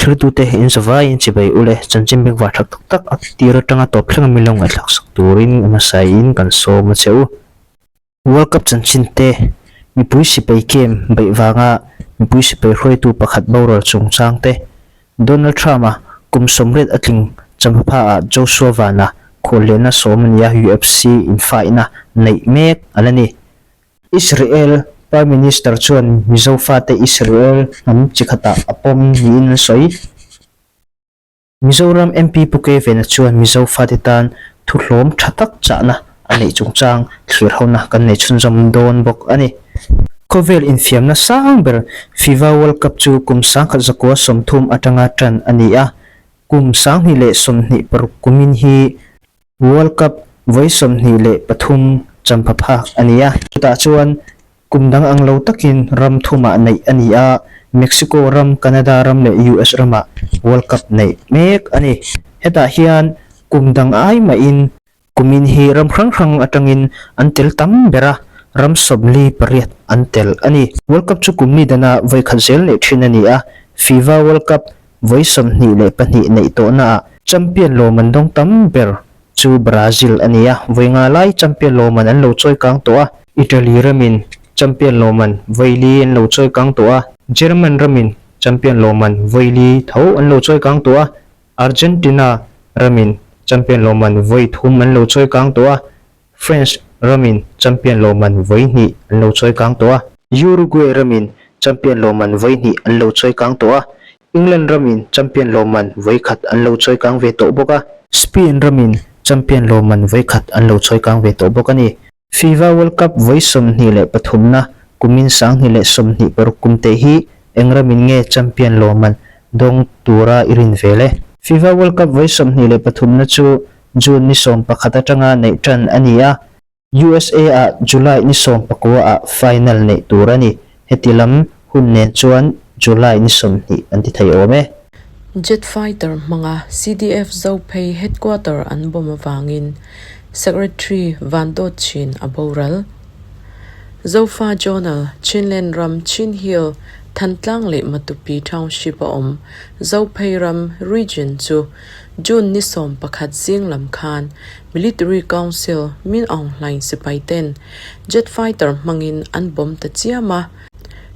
Thiltute in zavaiin chibai ule chanchin bengvar tha tak tak a tir atanga tawp thleng a min lo ngaihthlak sak turin a hmasaiin kan sawm a che u. World Cup chanchin te mipui sipai game beih vanga mipui sipai hruaitu pakhat boral chungchang te Donald Trump-a kum 80 a tling champha ah Joshua Van-a khuallianna sawm a nia UFC infaina neih mek a la ni. Israel Prime Minister chuan Mizo fate Israel hnam chi khatah a pawm niin a sawi. Mizoram MP Pu Kevena chuan Mizo fate tan thuhlawm tha tak chahna a neih chungchang thlir hona kan nei chhunzawm dawn bawk a ni. Khawvel infiamna sang ber FIFA World Cup chu kum 1930 atanga tan a ni a, kum 2026 kumin hi World Cup vawi 23 champha phak a ni a. Chutah chuan kum dang ang lo takin ram thumah neih a ni a, Mexico ram, Canada ram leh US ramah World Cup neih mek a ni. Hetah hian kum dang ai mahin kumin hi ram hrang hrang atangin an tel tam ber a, ram 48 an tel a ni. World Cup chu kum ni dana vawi khat zel neih thin a ni a, FIFA World Cup Vawi 22 neih tawhnaah champion lawm an dawng tam ber chu Brazil a ni a, vawi nga lai champion lawm an lo chawi kang tawh a. Italy ramin champion lawm an vawi li an lo chawi kang tawh a, German ramin champion lawm an vawi li tho an lo chawi kang tawh a, Argentina ramin champion lawm an vawi thum an lo chawi kang tawh a, French ramin champion lawmman vawi hnih an lo chawi kang tawh a. Uruguay ramin champion lawmman vawi hnih an lo chawi kang tawh a. England ramin champion lawmman vawi khat an lo chawi kang ve tawh bawk a. Spain ramin champion lawmman vawi khat an lo chawi kang ve tawh bawk a ni. FIFA World Cup vawi 23 na kumin 2026 kum te hi eng ramin nge champion lawmman dawng tura i rin vel e? FIFA World Cup vawi 23 na chu June ni 11 atanga neih tan a ni a, USA ah July ni 19 ah final neih tur a ni. Heti lam hun nen chuan July ni 20 an ti thei awm e. Jet fighter hmanga CDF Zophei headquarter an bomb avangin Secretary Van Dawt Chin a boral. Zofa Journal, Chinland ram Chin Hill, Thantlang leh Matupi Township a awm Zophei ram region chu June ni 11 zing lam khan Military Council Min Aung Hlaing sipai ten jet fighter hmangin an bomb ta chiam a,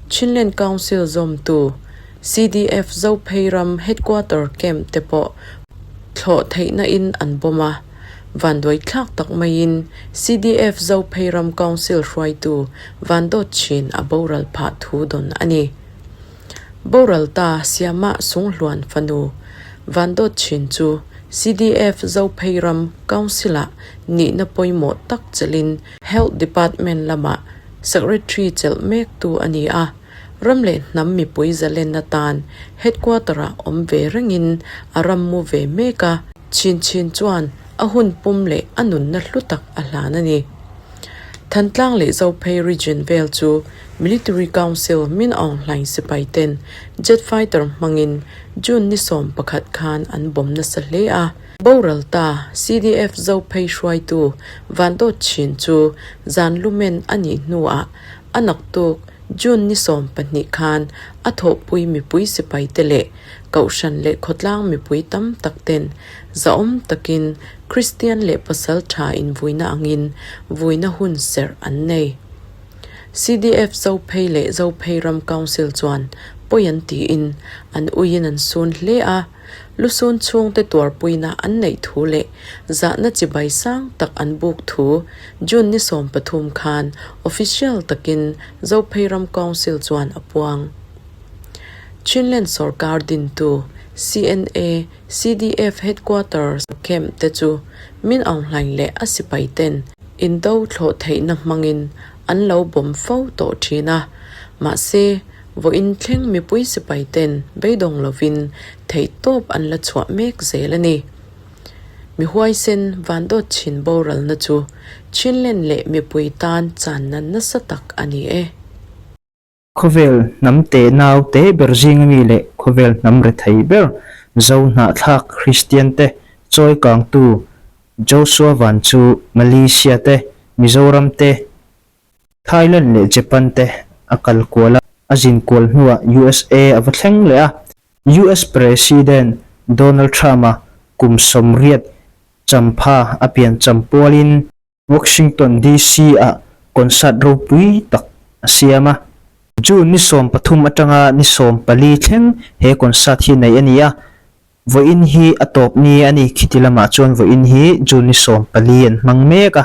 Chinland Council zawmtu CDF Zophei ram headquarter camp te pawh thlawh theihna in an bomb a, vanduai thlak tak maiin CDF Zophei ram Council hruaitu Van Dawt Chin a boral phah thu dawn a ni. Boral ta Siamah Sunghluan fanu Van Dawt Chin chu CDF Zophei ram Council-ah nihna pawimawh tak chelhin Health Department lamah Secretary chelh mektu a ni a, ram leh hnam mipui zalenna tan Headquarter-ah awm ve rengin a ram mu ve mek a, Chin Chin chuan a hun pum leh a nunna hlu tak a hlan a ni. Thantlang leh Zophei region vel chu Military Council Min Aung Hlaing sipai ten jet fighter hmangin June ni 11 khan an bomb nasa hle a. Boral ta CDF Zophei hruaitu Van Dawt Chin chu zan lumen a nih hnuah a naktuk June ni 12 khan a thawhpui mipui sipai te leh Kohhran leh khawtlang mipui tam tak ten zahawm takin Kristian leh pasal tha invuina angin vuina hun serh an nei. CDF Zophei leh Zophei ram Council chuan pawi an tiin an uiin an sun hle a, lusun chhungte tuarpuina an neih thu leh zahna chibai sang tak an buk thu June ni 13 khan official takin Zophei ram Council chuan a puang. Chinland sorkar dintu CNA, CDF headquarters camp te chu Min Aung Hlaing leh a sipai ten indo thlawh theihna hmangin an lo bomb fo tawh thin a, mahse vawiin thleng mipui sipai ten beidawng lovin theihtawp an la chhuah mek zel a ni. Mi huaisen Van Dawt Chin boralna chu Chinland leh mipui tan channa nasa tak a ni e. Khawvel hnam te nau te ber zinga mi leh khawvel hnam rethei ber Zo hnahthlak Kristian te chawi kangtu Joshua Van chu Malaysia te, Mizoram te, Thailand leh Japan te a kal kual a, a zin kual hnuah USA a va thleng leh a. US President Donald Trump-a kum 80 champha a piancham pualin Washington DC-ah concert ropui tak a siam a. June ni 13 atanga ni 14 thleng he concert hi neih a ni a, vawiin hi a tawp ni a ni. Khiti lamah chuan vawiin hi June ni 14 an hmang mek a.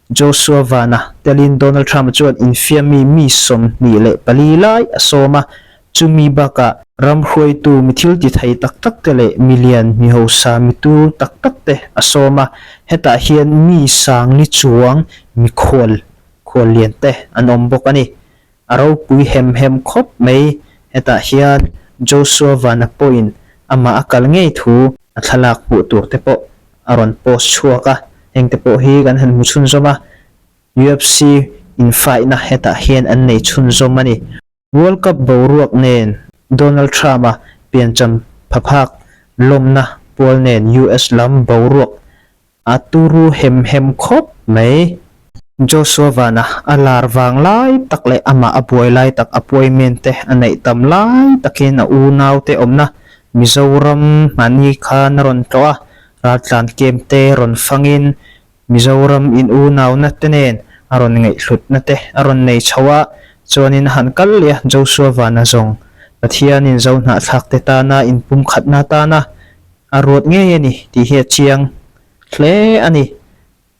Joshua Van-a telin Donald Trump-a chuan infiammi mi 24 lai a sawm a, Chumi bakah ram hruaitu mi thil ti thei tak tak te leh mi lian, mi hausa, mi tur tak tak te a sawm a, hetah hian mi sang ni chuang mi khual, khual lian te an awm bawk a ni. A ropui hem hem khawp mai, hetah hian Joshua Vana pawhin amah a kal ngei thu a thlalak hmuh tur te pawh a rawn post chhuak a, heng te pawh hi kan han hmu chhunzawm a, UFC infaihna hetah hian an nei chhunzawm a ni. World Cup boruak nen Donald Trump-a piancham phaphak lawmna pual nen US lam boruak a turu hem hem khawp mai. Joshua Van-a a lar vang lai tak leh amah a buai lai tak appointment te a neih tam lai takin a unaute awmna Mizoram hmani khan a rawn tlawh a, raltlan camp te rawn fangin Mizoram in unauna te nen a rawn ngaihhlutna te a rawn nei chho a, chuanin a han kal leh a, Joshua Vana zawng Pathianin Zohnahthlak te tana inpumkhatna atana a ruat ngei a ni tih hi a chiang hle a ni.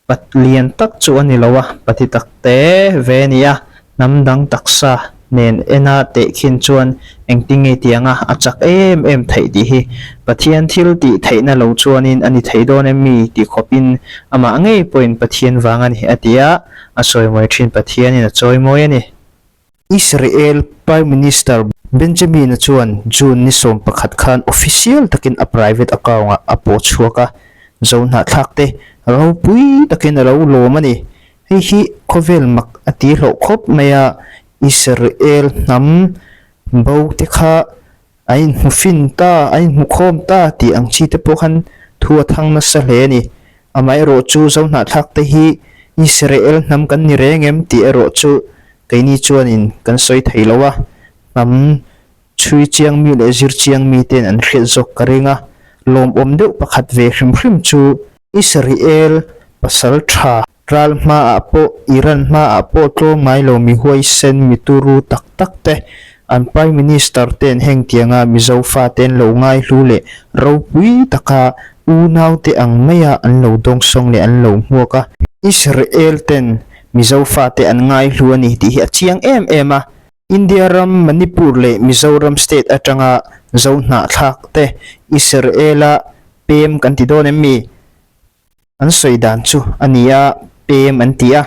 Pat lian tak chu a ni lo a, pati tak te ve a ni a, hnam dang taksa nen ena tehkhin chuan engtinge tianga a chak em em theih tih hi Pathian thil tih theihna lo chuanin a ni thei dawn em mi tih khawpin amah ngei pawhin Pathian vang a ni a ti a, a sawimawi thin Pathianin a chawimawi a ni. Israel Prime Minister Benjamin-a chuan June ni 11 khan official takin a private account-ah a pawh chhuak a, Zohnahthlak te ropui takin a lo lawm a ni. Hei hi khawvel mak a ti hlawh khawp mai a, Israel hnam bo te kha an inhmu fin ta, an inhmu khawm ta tih ang chi te pawh khan thu a thang nasa hle a ni. Amaherawh chu Zohnahthlak te hi Israel hnam kan ni reng em tih erawh chu keini chuanin kan sawi thei lo a, hnam Chhui chiang mi leh zir chiang mi ten an hriat zawk ka ring a, lawmawm deuh pakhat ve hrim hrim chu Israel pasal tha ral hmaah pawh Iran hmaah pawh tlawm ngai lo mi huaisen mi turu tak tak te an Prime Minister ten heng tianga Mizo fate an lo ngaihlu leh ropui taka unau te ang maia an lo dawngsawng leh an lo hmuak a. Israel ten Mizo fate an ngaihlu a ni tih hi a chiang em em a. India ram Manipur leh Mizoram state atanga Zohnahthlak te Israel-a pem kan ti dawn em mi? An sawi dan chu a ni a, pem an ti a.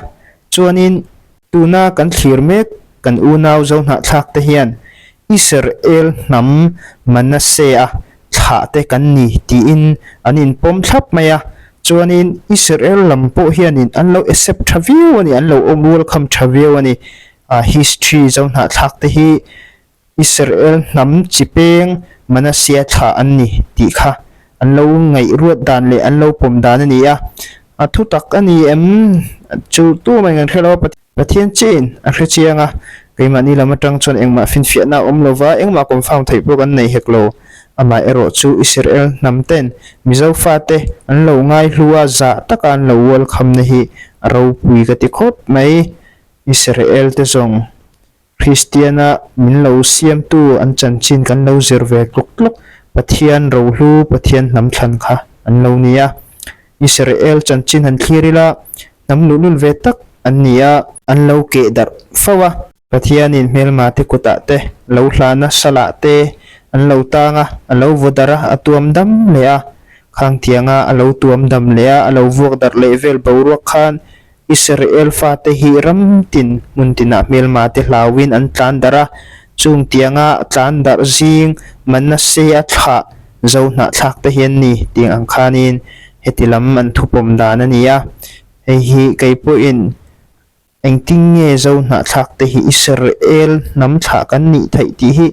Chuanin tuna kan thlir mek kan unau Zohnahthlak te hian Israel hnam Manasseh-a thlah te kan ni tiin an inpawm thlap mai a. Chuanin Israel lam pawh hianin an lo accept tha viau a ni, an lo awm welcome tha viau a ni. A history Zohnahthlak te hi Israel hnam chi peng Manasseh thlah an ni tih kha an lo ngaihruat dan leh an lo pawm dan a ni a. A thu tak a ni em chu tumah in kan hre lo a, Pathian chiahin a hre chiang a, keimahni lam atang chuan engmah finfiahna a awm lo va, engmah confirm theih pawh kan nei hek lo. Amah erawh chu Israel hnam ten Mizo fate an lo ngaihlu a, zah taka an lo welcome na hi a ropui ka ti khawp mai. Israel te zawng Kristiana min lo siamtu an chanchin kan lo zir ve tluk tluk, Pathian rohlu, Pathian hnam thlan kha an lo ni a. Israel chanchin han thlir ila, hnam luhlul ve tak an ni a, an lo keh darh fo a. Pathianin hmelma te kutah te, lo hlana salah te an lo tang a, a lo vaw darh a, a tuam dam leh a. Khang tianga a lo tuam dam leh a, a lo vuak darh leh vel boruak khan Israel fate hi ram tin hmun tinah hmelma te hlauin an tlan darh a, chung tianga tlan darh zing Manasseh-a thlah zo hnahthlak te hi an ni tih ang khanin heti lam an thupawm dan a ni a. Hei hi kei pawhin engtin nge zo hnahthlak te hi Israel hnam thlah kan nih theih tih hi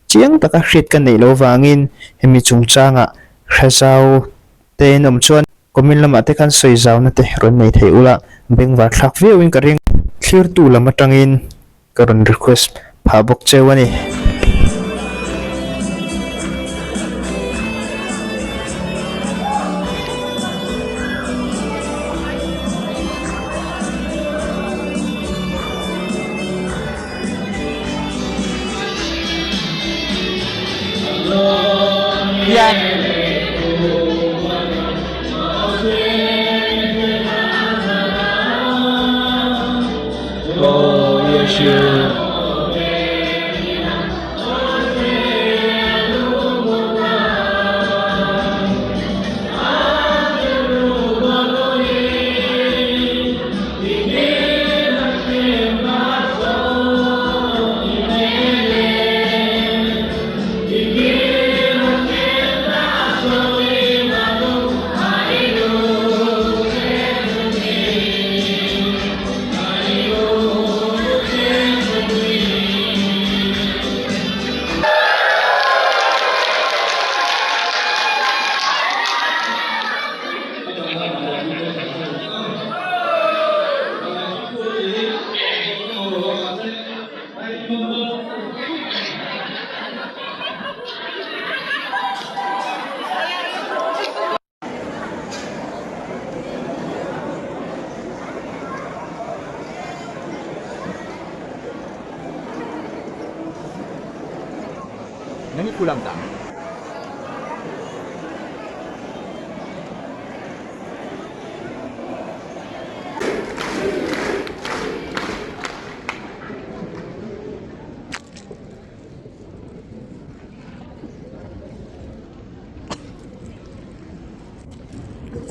chiang taka hriat ka neih loh vangin hemi chungchangah hre zau te in awm chuan Comment lamah te khan sawi zauna te rawn nei thei ula, bengvar thlak viauin ka ring. Thlirtu lam atangin ka rawn request phah bawk cheu a ni. hian.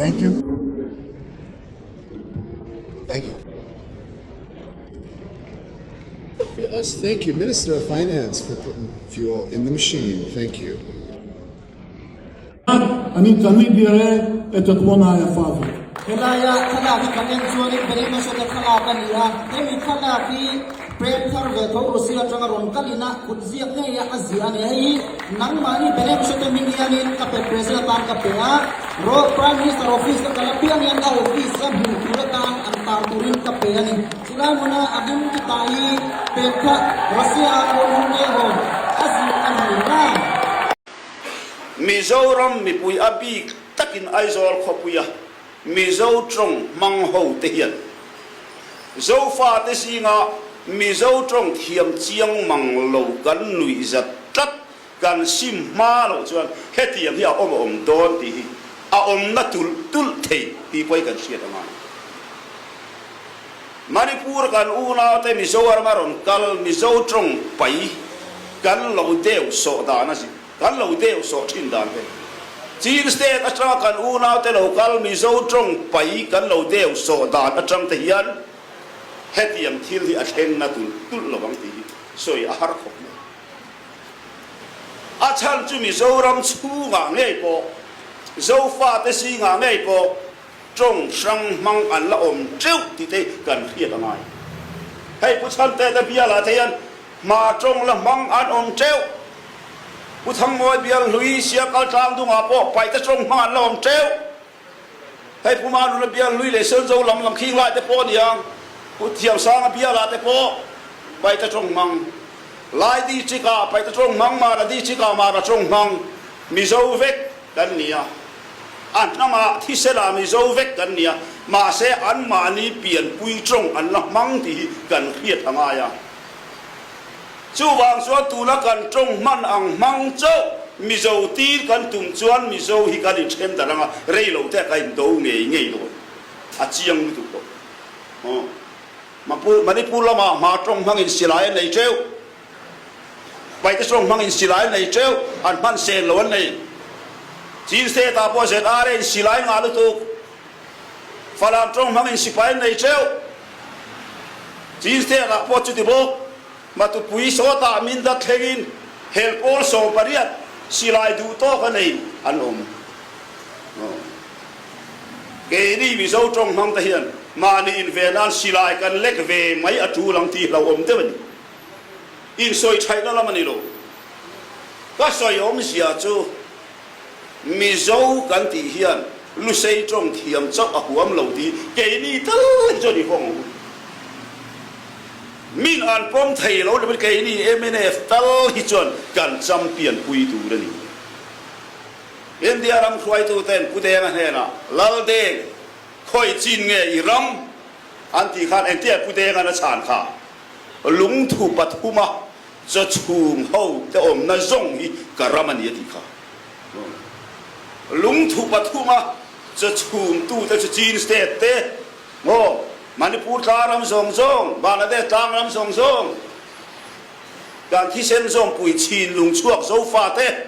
Thank you. Thank you. Yes, thank you, Minister of Finance, for putting fuel in the machine. Thank you. אני תמיד אראה את התמונה היפה הזאת. Helaia thlalak hi kan en chuanin Belém State thlalak a ni a, hemi thlalak hi Prem thar ve tho Russia atanga rawn kalin a kut ziak ngei a a ziah a ni. Hei hi nangmahni Belém State hming hianin ka pe present atan ka pe a, Ro Prime Minister Office ka kal apiang hian a office a hmuh tur atan an tar turin ka pe a ni. Chulai hmuna a ding ti ta hi pek kha Russia a rawn hung nge hawn a ziah a ni na. Mizoram mipui a bik takin Aizawl khawpuia Mizo tawng hmang ho te hian Zofate zinga Mizo tawng thiam chiang mang lo kan nuih zat tlat kan sim hma loh chuan hetiang hi a awm a awm dawn tih hi a awmna tulh tulh thei tih pawh hi kan hriat a ngai. Manipur kan unaute Mizoram a rawn kal Mizo tawng pai kan lo deuh sawh dan a zir. Kan lo deuh sawh thin dan te. Chin State atanga kan unaute lo kal Mizo tawng pai kan lo deuh sawh dan atang te hian hetiang thil hi a thleng na tulh tulh lo ang tih hi sawi a har khawp mai. A chhan chu Mizoram chhungah ngei pawh, Zofate zingah ngei pawh tawng hrang hmang an la awm teuh tih te kan hriat a ngai. Hei Pu Chhante te bialah te hian Hma tawng la hmang an awm teuh. Pu Thangmawi bial hlui Siakal tlang dungah pawh paihte tawng hmang an la awm teuh. Hei Pu Manuna bial hlui leh Senzo lam lam khing lai te pawh a niang. Pu Thiamsanga bialah te pawh paihte tawng hmang. Lai district ah paihte tawng hmang, Mara district ah Mara tawng hmang Mizo vek kan ni a. A hnamah thisela Mizo vek kan ni a, mahse anmahni pianpui tawng an la hmang tih hi kan hriat a ngai a. Chuvang chuan tuna kan tawng hman ang hmang chauh Mizo tir kan tum chuan Mizo hi kan inthen ta rang a, rei lo te a ka indo ngei ngei dawn. A chiang lutuk tawh. Aw. Manipur lamah hma tawng hmangin silai an nei teuh. Paite tawng hmangin silai an nei teuh. An hman sen lo an nei. Chin State ah pawh ZRA in silai ngah lutuk. Falam tawng hmangin sipai an nei teuh. Chin State ah pawh chuti bawk. Matupui sawtah min dat thlengin hel pawl 18 silai duh tawk a nei an awm. Keini Mizo tawng hmang te hian mahni inve nan silai kan lek ve mai a tul ang tih hlauhawm deuh a ni. Insawi thaihna lam a ni lo. Ka sawi awmzia chu Mizo kan tih hian Lusei tawng thiam chauh a huam lo tih keini tal hi chuan i hawng ang u. Min an pawm thei lo lovin keini mnf tal hi chuan kan champion pui tur a ni. India ram hruaituten Pu Denga hnenah, Lal Deng, khawi chin nge i ram? an tih khan engtiah Pu Denga'n a chhan kha? Lungthu pathuma Chaw chhung ho te awmna zawng hi ka ram a ni a tih kha. Lungthu pathuma chaw chhumtute chu Chin State te, maw, Manipur tlangram zawng zawng, Bangladesh tlangram zawng zawng, kan thisen zawmpui chin lungchhuak Zofate,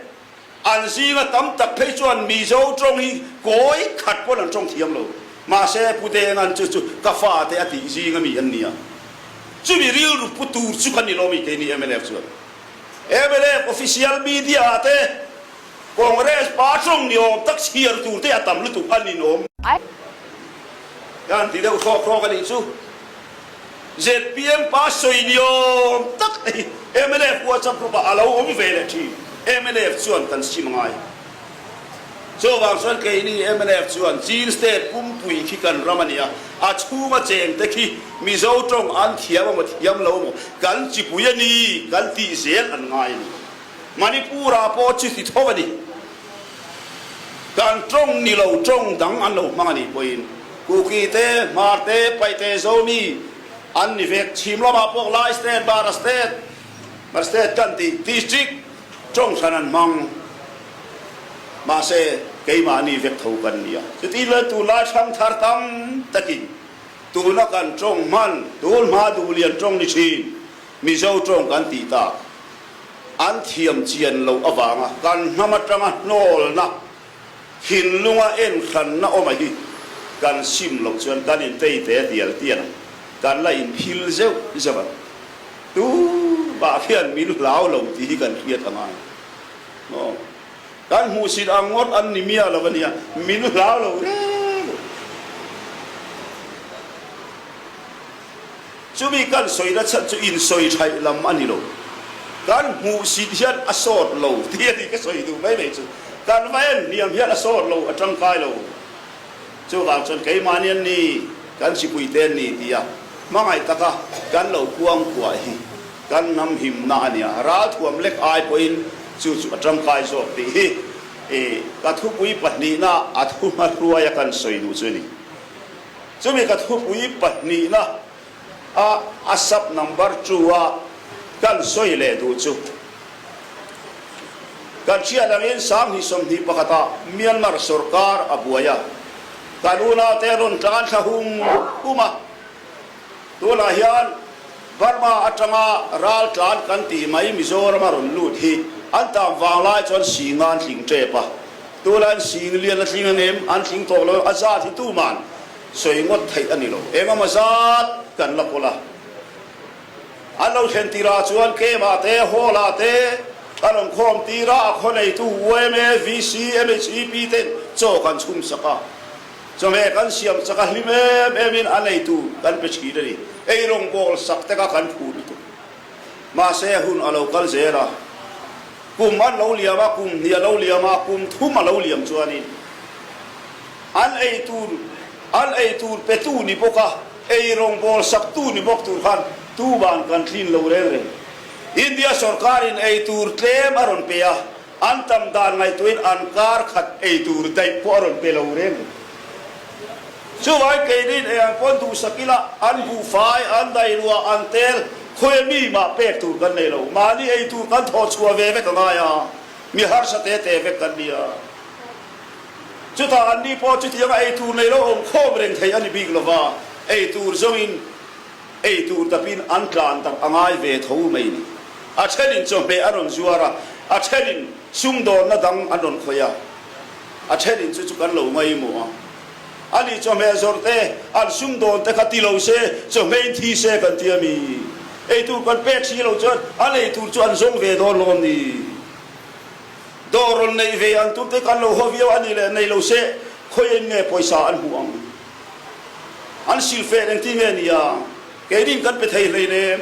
an zinga tam tak phei chuan Mizo tawng hi kawi khat pawn an tawng thiam lo. Mahse, Pu Dengan chu chu ka fate a tih zinga mi an nia. Chumi rilru pu tur chu kan ni lo mi keini mnf chuan. Mnf official media ah te Congress pa tawng ni awm tak chhiar tur te a tam lutuk a ninawm. Kan ti deuh hrawk hrawk a nih chu. Zpm pa sawi ni awm tak hi mnf WhatsApp group ah a lo awm ve leh thin. Mnf chuan kan sim angai. Chuvang chuan keini mnf chuan Chin state pumpui khi kan ram a ni a, a chhunga cheng te khi Mizo tawng an thiam emaw thiam lo emaw kan chipui a ni kan tih zel an ngai a ni. Manipur ah pawh chu ti tho a ni. Kan tawng ni lo tawng dang an lo hmang a nih pawhin Kuki te, Hmar te, Paite, Zomi an ni vek. Chhim lamah pawh Lai state, Bara state, Bar state kan tih district tawng hran an hmang. Mahse, keimahni vek tho kan ni a. Chuti luan tunlai hrang thar tam takin tuna kan tawng hman, tun hma duhlian tawng ni thin, Mizo tawng kan tih tak. An thiam chian loh avanga kan hnam atanga hnawlna, thinlunga enhranna awma hi kan sim loh chuan kan intei te dial tial ang, kan la inphil zeuh zeuh ang. Tu mah khian min hlau lo tih hi kan hriat a ngai. Aw, kan hmuhsit ang ngawt an ni miah lo a nia, min hlau lo reng lo. Chumi kan sawi na chhan chu insawi thaih lam a ni lo. Kan hmuhsit hian a sawt lo tih a ni ka sawi duh mai mai chu. Kan va en hniam hian a sawt lo, a tangkai lo. Chuvang chuan keimahni an ni, kan sipui te an ni tia hmangaih taka kan lo kuangkuah hi kan hnam himna a nia. Ralthuam lek ai pawhin chu chu a tangkai zawk tih hi ka thupui pahnihna a thuhmahruaia kan sawi duh chu a ni. Chumi ka thupui pahnihna a a sub number two a kan sawi leh duh chu kan hriat angin 2021 ah Myanmar sorkar a buai a, kan unaute an rawn tlan thla hum hum a, tunah hian Burma atanga ral tlan kan tih mai Mizoram a rawn lut hi an tam vanglai chuan singa an tling tep a. Tula an sing lian a tling ang em? An tling tawh lo. A zat hi tuman sawi ngawt theih a ni lo. Engemaw zat kan la kawl a. An lo thlen tirah chuan Kemah te, Hall-ah te an rawn khawm tir a, a khaw neitu yma, VC, MHEP ten chaw kan chhum sak a. Chawhmeh kan siam chak a, hlim em emin a neitu kan pe thin a ni. Eirawng bawl sak te kha kan phu lutuk. Mahse hun a lo kal zel a. Kum an lo liam a, kum hnih a lo liam a, kum thum a lo liam chuanin an ei tur an ei tur petu ni bawk a, ei rawngbawl saktu ni bawk tur khan tuban kan thlin lo reng reng. India sorkarin ei tur tlem a rawn pe a, an tam dan ngaihtuahin an kar khat ei tur daih pawh a rawn pe lo reng reng. Chuvangin keinin ei ang pawn duhsak ila an buhfai, an dailuah, an tel, khawi mi mah pek tur kan nei lo. Mahni ei tur kan thawh chhuah ve vek a ngai a, mi harsa te te vek kan ni a. Chutah anni pawh chutianga ei tur nei lo awm khawm reng thei a ni bik lova, ei tur zawngin ei tur tapin an tlan tak a ngai ve tho mai ni. A thenin chawhmeh an rawn zuar a, a thenin sumdawnna dang an rawn khawih a. A thenin chu chu kan lo ngaihmawh a. Ani chawhmeh zawrh te, an sumdawn te kha ti lo se, chawhmeh in thi se kan ti a mi. Eitur kan pek si lo chuan an eitur chu an zawng ve dawn lawm ni. Dawr rawn neih ve an tum te kan lo haw viau a ni leh nei lo se, khawiin nge pawisa an hmuh ang? An silfeh engtin nge ni a? Keinin kan pe thei hleinem.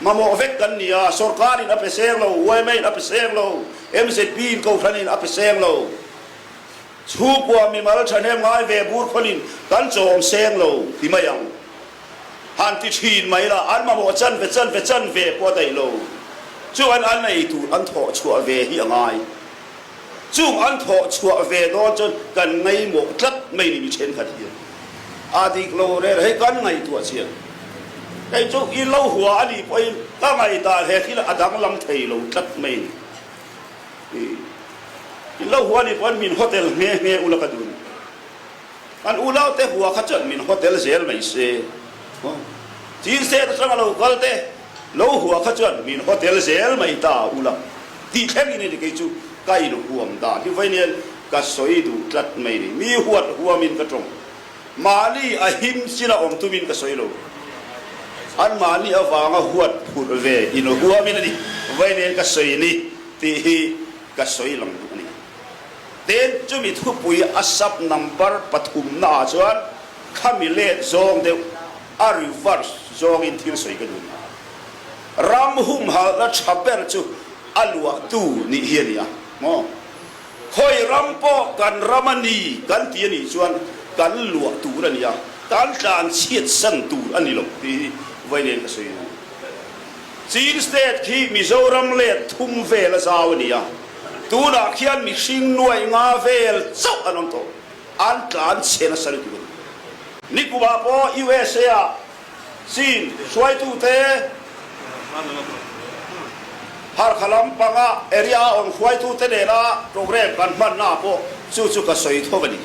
Mamawh vek kan ni a, sorkarin a pe seng lo, yma in a pe seng lo, mzp in kohhranin a pe seng lo. Chhungkua mimal thahnem ngai ve bur khawlin kan chawm seng lo ti mai ang. Han ti thin mai la, an mamawh chan ve chan ve chan ve pawh a daih lo. Chuan an ei tur an thawh chhuah ve hi a ngai. Chung an thawh chhuah ve dawn chuan kan ngaihmawh tlat mai ni mi thenkhat hian a dik lo rel hei kan ngaihtuah chian. Kei chu i lo hua a nih pawhin ka ngaihdan he thil a danglam thei lo tlat mai ni. In lo hua nih pawn min hotel nghe nghe ula ka dun. Kan unaute hua kha chuan min hotel zel mai se. Chin state atanga lo kal te lo hua kha chuan min hotel zel mai ta ula tih thleng in a ni kei chu ka inhuam dan hi vawiin ka sawi duh tlat mai ni. Mi huat huamin ka tawng. Mahni a him chila awm tumin ka sawi lo. An mahni avanga huat phurh ve inhuamin a ni vawiin ka sawi ni tih hi ka sawi lang duh a ni. Tin, chumi thupui a sub number pathumnaah chuan khami let zawng deuh a reverse zawngin thil sawi ka duh. Ram humhalhna tha ber chu a luahtu nih hi a ni a maw? Khawi ram pawh kan ram a ni kan ti a nih chuan kan luah tur a ni a, kan tlan chhiat san tur a ni lo tih hi vawiin ka sawi a ni. Chin State khi Mizoram let thum vel a zau a ni a, tunah khian mihring nuaih nga vel chauh an awm tawh, an tlan chhe nasa lutuk a ni. Nikumah pawh USA ah Chin hruaitute Harkha lampanga area a awm hruaitute nena program kan hmanna ah pawh chu chu ka sawi tho a ni.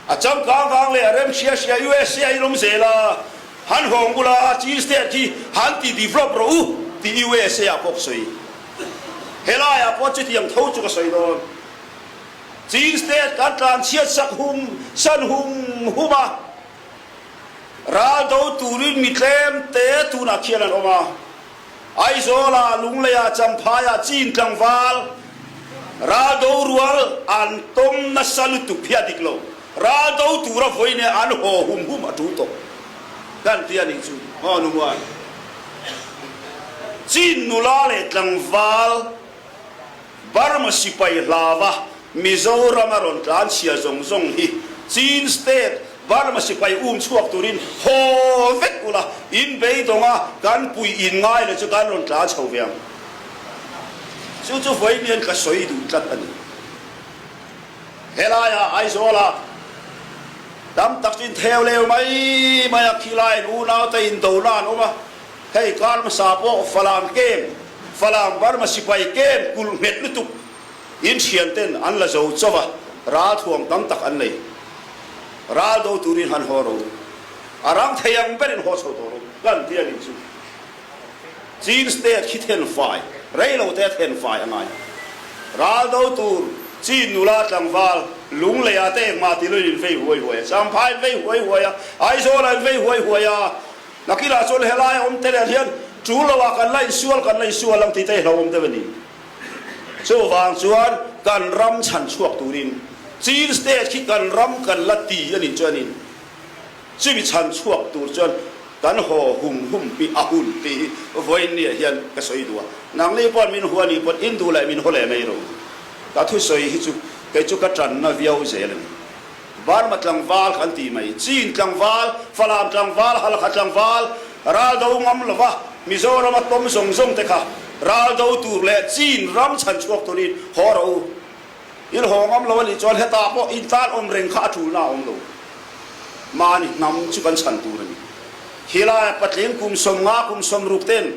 A changkang vang leh a rem hria hria USA in awm zel a, han hawng bula Chin State khi han ti develop rawh u tih USA ah pawh ka sawi. Helaiah pawh chutiang tho chu ka sawi dawn. Chin State kan tlanchhiat sak hum san hum hum a. Ral do turin mi tlem te tunah khian an awm a, Aizawlah, Lungleiah, Champhaiah, Chin tlangval ral do rual an tawm nasa lutuk hi a dik lo. Ral do tura vawiin an haw hum hum a tul tawh kan ti a nih chu. Aw Numuan, Chin nula leh tlangval Burma sipai hlava Mizoram a rawn tlan chhia zawng zawng hi Chin State Burma sipai um chhuak turin haw vek ula, in beidawng a kan pui in ngai leh chu kan rawn tlan chho ve ang. Chu chu vawiin hian ka sawi duh tlat a ni. Helaiah Aizawlah tam tak chu intheu leu mai mai a, khilaiin unaute indona an awm a, Hei kar hmasa pawh Falam kem, Falam Burma sipai kem kulh nghet lutuk in thian ten an la zo chauh a, ral thuam tam tak an nei. Ral do turin han haw ro. A rang thei ang berin haw chho tawh ro. Kan ti a nih chu. Chin state khi then fai, rei lo te then fai a ngai. Ral do tur Chin nula tlangval Lunglei ah te engmah ti loin in vei huai huai a, Champhai in vei huai huai a, Aizawl ah in vei huai huai a, Nakinah chuan helai a awm te leh hian tul lo ah kan la insual kan la insual ang tih te hi hlauhawm deuh a ni. Chuvang chuan kan ram chhan chhuak turin Chin State khi kan ram kan la ti a nih chuanin chumi chhan chhuak tur chuan kan haw hum hum pi a hun tih hi vawiinniah hian ka sawi duh a. Nangni pawh min hua nih pawh in duh leh min haw leh mai ro. Ka thusawi hi chu kei chu ka tanna viau zel a ni. Burma tlangval kan tih mai, Chin tlangval, Falam tlangval, Halkha tlangval, ral do ngam lova Mizoram a tawm zawng zawng te kha ral do tur leh Chin ram chhan chhuak turin haw rawh u. In haw ngam lo a nih chuan hetah pawh in tan awm reng kha a tulna a awm lo. Mahni hnam chu kan chhan tur a ni. Khilai patling kum 50 kum 60 ten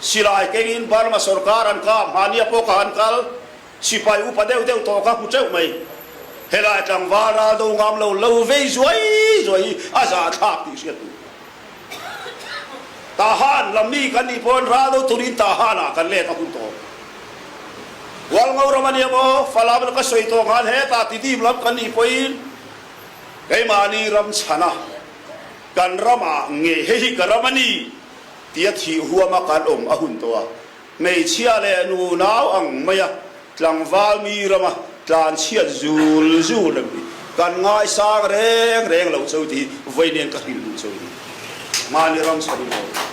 silai kengin Burma sorkar an kap, mahnia pawh kha an kal. Sipai upa deuh deuh tawh ka hmu teuh mai. Helai tlangval ral do ngam lo lo vei zuai zuai hi a zahthlak tih hriat tur. Tahan lam mi kan nih pawhin ral do turin Tahan ah kan let a hun tawh. Hualngo ram a nia maw, Falam ka sawi tawh nghal hetah Tidim lam kan nih pawhin keimahni ram chhana kan ramah nge hei hi ka ram a ni tia thih huama kan awm a hun tawh a. Hmeichhia leh nu nau ang maia tlangval mi rama tlanchhiat zul zul reng hi kan ngaisang reng reng lo cheu tih hi vawiin ka hrilh duh cheu ni. Mahni ram chhan in aw.